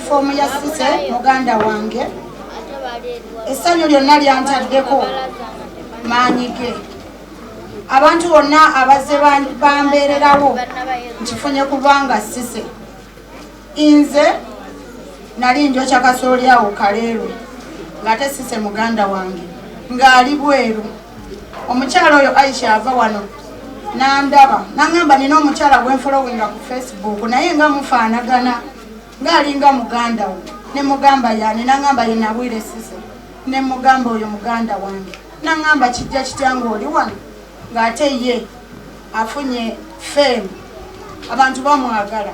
Platform ya Sise muganda wange, essanyu lyonna lyantaddeko maanyi ge. Abantu bonna abazze bambeererawo nkifunye kubanga Sise. Nze nali njokya kasooli awo Kaleerwe, ng'ate Sise muganda wange ng'ali bweru. Omukyala oyo Aisha ava wano nandaba, naŋŋamba, "Nina omukyala gwenfollowinga ku Facebook, naye nga mufaanagana, ng'alinga muganda wo." Ne mugamba, "Yani?" Naŋŋamba, "Ye Nabwire Sise." Ne mugamba, "Oyo muganda wange." Naŋŋamba, "Kijja kitya ng'oli wano ng'ate ye afunye fame, abantu bamwagala?"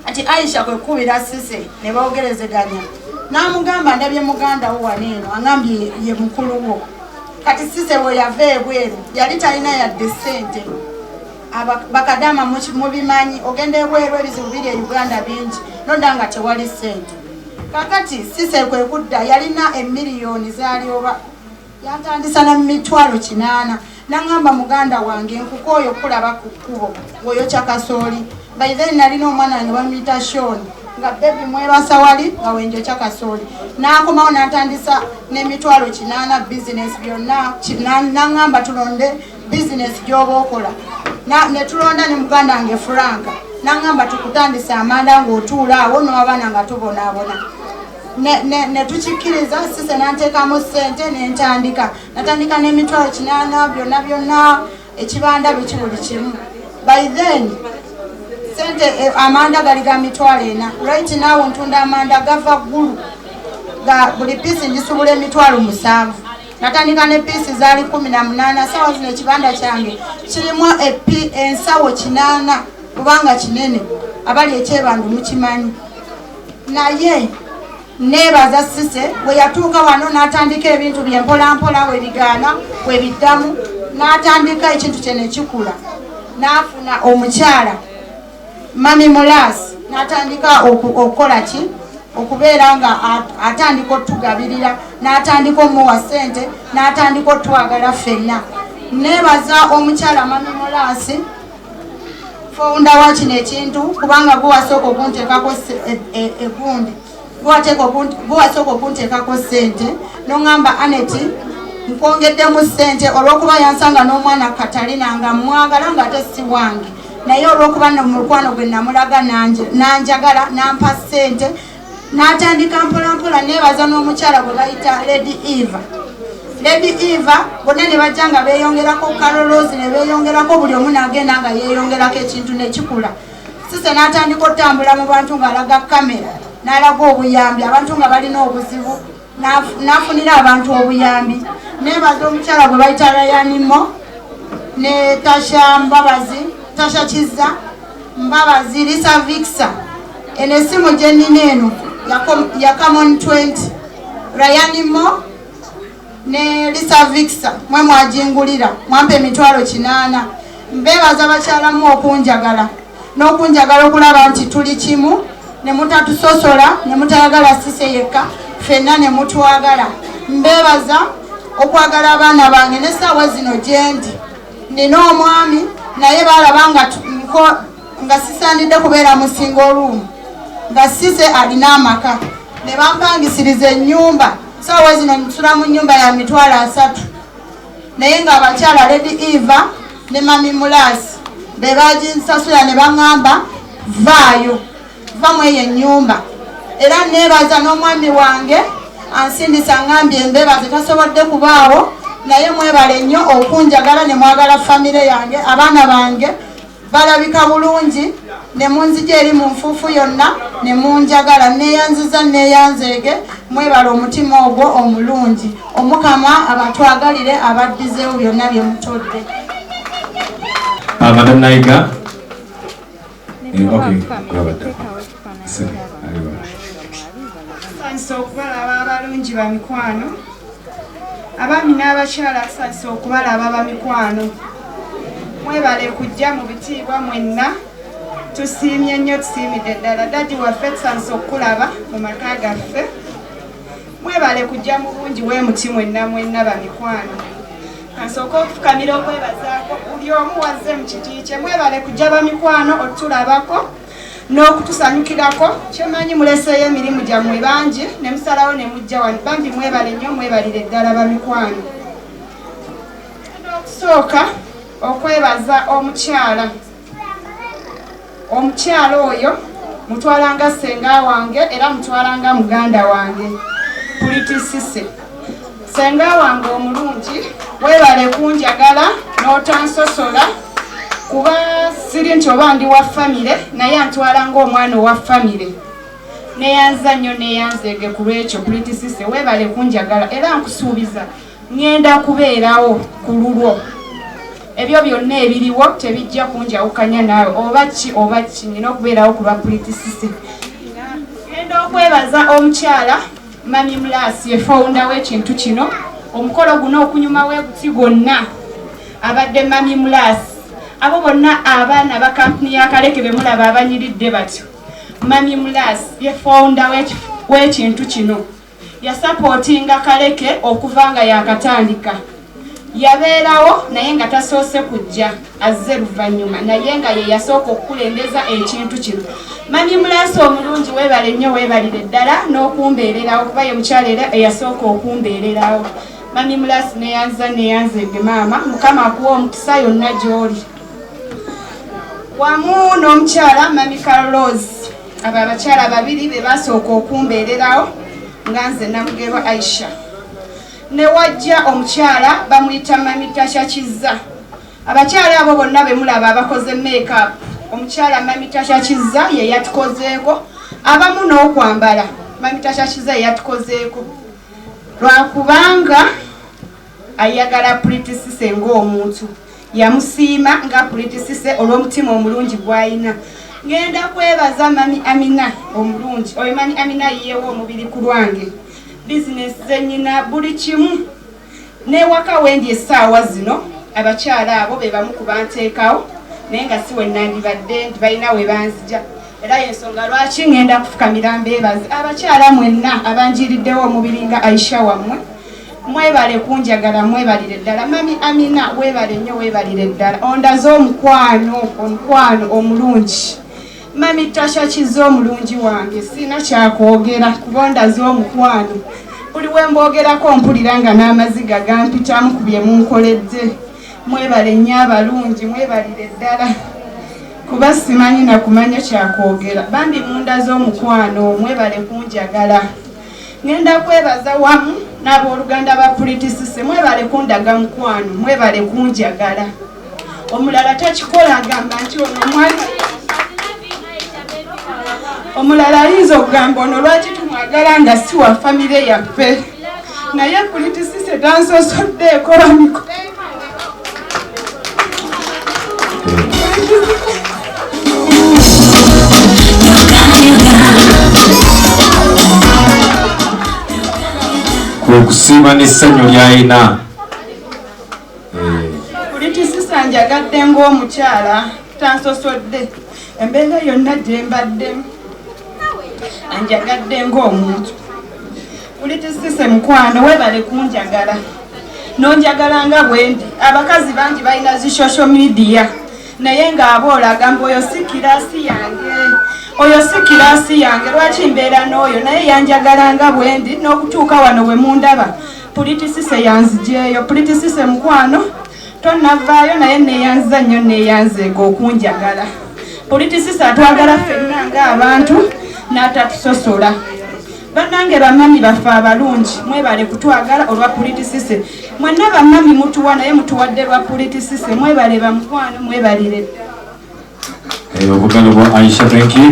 Ati Aisha kwekubira Sise ne boogerezeganya, n'amugamba, "Ndabye muganda wo wano eno, aŋambye ye mukulu wo." Kati Sise bwe yava ebweru yali talina yadde ssente. Bakadama mubimanyi, ogenda ebweru, ebizibu biri e Uganda bingi, nodda nga tewali ssente. Kakati Sise kwe kudda, yalina emiliyoni zaali oba yantandisa na 800,000, naŋŋamba, "Muganda wange, nkukooyo kulaba ku kkubo ng'oyokya kasooli." By then nalina omwana wange bamuyita Shon, nga baby mwebasa wali nga wenjokya kasooli. N'akomawo n'atandisa n'800,000 bizinesi byonna. Naŋŋamba, "Tulonde bizinesi gy'oba okola." Ne tulonda ne muganda wange Franka. Naŋŋamba, "Tukutandisa amanda ng'otuula awo n'abaana nga tubonaabona." Ne tukikkiriza. Sise nanteekamu ssente nentandika. Natandika n'800,000, byonna byonna, ekibanda, biki, buli kimu. By then sente amanda gali ga 40,000. Right now ntunda amanda gava ggulu, ga buli piisi ngisubula 70,000. Natandika ne piisi zaali 18. Sawa zino ekibanda kyange kirimu epi ensawo 80, kubanga kinene. Abali ekyebandu mukimanyi. Naye neebaza Sise bwe yatuuka wano n'atandika ebintu bye mpolampola, webigaana webiddamu, n'atandika ekintu kye nekikula, n'afuna omukyala Mami Mulas, n'atandika okukola ki, okubeera nga atandika otugabirira, n'atandika omuwa ssente, n'atandika otwagala ffenna. Neebaza omukyala Mami Mulasi, founder wa kino ekintu, kubanga gwe wasooka okunteekako egundi, gwe wasooka okunteekako ssente, noŋŋamba, "Aneti, nkwongeddemu ssente," olw'okuba yansanga n'omwana Katalina nga mwagala, nga ate si wange, naye olw'okuba nomukwano gwe namulaga nanjagala, nampa ssente, n'atandika mpolampola. Neebaza n'omukyala gwe bayita Lady Eva. Lady Eva bonna ne bajja nga beeyongerako, Carolose ne beeyongerako, buli omu n'agenda nga yeeyongerako, ekintu nekikula. Sise n'atandika otambula mu bantu ng'alaga kamera, n'alaga obuyambi, abantu nga balina obuzibu, n'afunira abantu obuyambi. Neebaza omukyala gwe bayita Rayanimo ne Tasha Mbabazi, Tasha Kiza Mbabazi, Lisa Vixa. Eno esimu gye nnina eno ya Camon 20, Rayanimo ne Lisa Vixa mwe mwagingulira, mwampa 800,000. Mbeebaza bakyalamu okunjagala n'okunjagala, okulaba nti tuli kimu, ne mutatusosola, ne mutayagala Sise yekka, ffenna ne mutwagala. Mbeebaza okwagala abaana bange. N'essaawa zino gye ndi nina omwami, naye balaba nga nga sisaanidde kubeera mu single room, nga Sise alina amaka, ne bampangisiriza ennyumba. Saawa zino nsula mu nnyumba ya 30,000, naye ng'abakyala Lady Eva ne Mami Mulasi be baginsasula, ne baŋŋamba, "Vaayo, va mu eyo ennyumba." Era neebaza n'omwami wange ansindisa, ŋŋambye mbeebaze, tasobodde kubaawo, naye mwebale nnyo okunjagala ne mwagala famire yange. Abaana bange balabika bulungi, ne munzija eri mu nfuufu yonna ne munjagala. Neeyanziza, neeyanzeege. Mwebale omutima ogwo omulungi. Omukama abatwagalire, abaddizeewo byonna bye mutodde. Madam Naiga. Okay, gwabadde. Sorry, aliwa. Tusanyusa okubalaba abalungi bamikwano, abaami n'abakyala. Tusanyusa okubalaba bamikwano. Mwebale kujja mu bitiibwa mwenna, tusiimye nnyo, tusiimidde ddala. Daddy waffe, tusanyusa okukulaba mu maka gaffe. Mwebale kujja mu bungi weemuti mwenna mwenna bamikwano. Kansooka okufukamira okwebazaako buli omu wazze mu kiti kye. Mwebale kujja bamikwano otulabako. N'okutusanyukirako kyemanyi muleseeyo emirimu gyammwe bangi ne musalawo ne mujja wano. Bambi mwebale nnyo, mwebalire ddala bamikwano. Okusooka okwebaza omukyala, omukyala oyo mutwalanga ssenga wange era mutwalanga muganda wange, Pretty Cissy. Ssenga wange omulungi, weebale kunjagala n'otansosola, kuba siri nti oba ndi wa famire, naye antwala ng'omwana owa famire. Neyanza nnyo, neyanzeege ku lwekyo. Pretty Cissy, weebale kunjagala era nkusuubiza ŋŋenda kubeerawo ku lulwo. Ebyo byonna ebiriwo tebijja kunjawukanya naawe, oba ki oba ki, nina okubeerawo ku lwa Pretty Cissy. Ngenda okwebaza omukyala Mami Mulasi, ye founder w'ekintu kino. Omukolo guno okunyuma weeguti gwonna abadde Mami Mulasi. Abo bonna abaana ba kampuni ya Kaleke be mulaba abanyiridde batyo, Mami Mulasi ye founder w'ekintu kino. Yasapootinga Kaleke okuva nga yakatandika, yabeerawo naye nga tasoose kujja, azze luvannyuma, naye nga ye yasooka okukulembeza ekintu kino. Mami Mulasi omulungi, weebale nnyo, weebalire ddala n'okumbeererawo, kuba ye mukyala era eyasooka okumbeererawo. Mami Mulasi, neyanza, neyanzege maama, Mukama akuwa omukisa yonna gy'oli, wamu n'omukyala Mami Carlos. Abo abakyala babiri be basooka okumbeererawo nga nze Namugerwa Aisha. Ne wajja omukyala bamuyita Mami Tasha Kizza. Abakyala abo bonna be mulaba abakoze makeup, omukyala Mami Tasha Kizza ye yatukozeeko abamu n'okwambala. Mami Tasha Kizza ye yatukozeeko lwakubanga ayagala Pretty Cissy ng'omuntu, yamusiima nga Pretty Cissy olw'omutima omulungi gw'ayina. Ngenda kwebaza Mami Amina omulungi. Oyo Mami Amina yiyewo omubiri ku lwange, bizinesi zenyina, buli kimu newaka wendi essaawa zino, abakyala abo be bamu ku banteekawo, naye nga si we nandibadde nti balina we banzija. Era yensonga lwaki ngenda kufukamira mbeebaze abakyala mwenna abanjiiriddewo omubiri nga Aisha wammwe. Mwebale kunjagala, mwebalire ddala. Mami Amina, weebale nnyo, weebalire ddala, ondaze omukwano, omukwano omulungi. Mami Tasha Kiza omulungi wange, siina kyakwogera kuba ondaze omukwano. Buli we mboogerako mpulira nga n'amaziga gampitamu ku bye munkoledde. Mwebale nnyo abalungi, mwebalire ddala, kuba simanyi na kumanya kyakwogera. Bambi mundaze omukwano, mwebale kunjagala. Ngenda kwebaza wamu n'abooluganda ba Pretty Cissy, mwebale kundaga mukwano, mwebale kunjagala. Omulala takikola, agamba nti ono omwana, omulala ayinza okugamba ono lwaki tumwagala nga si wa famire yaffe, naye Pretty Cissy tansosoddeeko bamiko. Kwe kusiima n'essanyu ly'alina. Pretty Cissy njagadde ng'omukyala, tansosodde embeera yonna gye mbaddemu, anjagadde ng'omuntu. Pretty Cissy mukwano, webale kunjagala nonjagala nga bwendi. Abakazi bangi balina zi social media, naye ng'aboola agamba oyo si class yange, oyo si class yange, lwaki mbeera n'oyo? Naye yanjagala nga bwendi n'okutuuka wano we mundaba. Pretty Cissy yanzijeeyo. Pretty Cissy mukwano, tonnavaayo, naye neeyanziza nnyo, neeyanzeega okunjagala. Pretty Cissy atwagala ffenna ng'abantu n'atatusosola. Bannange bamami baffe abalungi, mwebale kutwagala olwa Pretty Cissy. Mwenna bamami mutuwa, naye mutuwadde lwa Pretty Cissy. Mwebale bamukwano, mwebalire ddala. Obugalo bwa Aisha, thank you.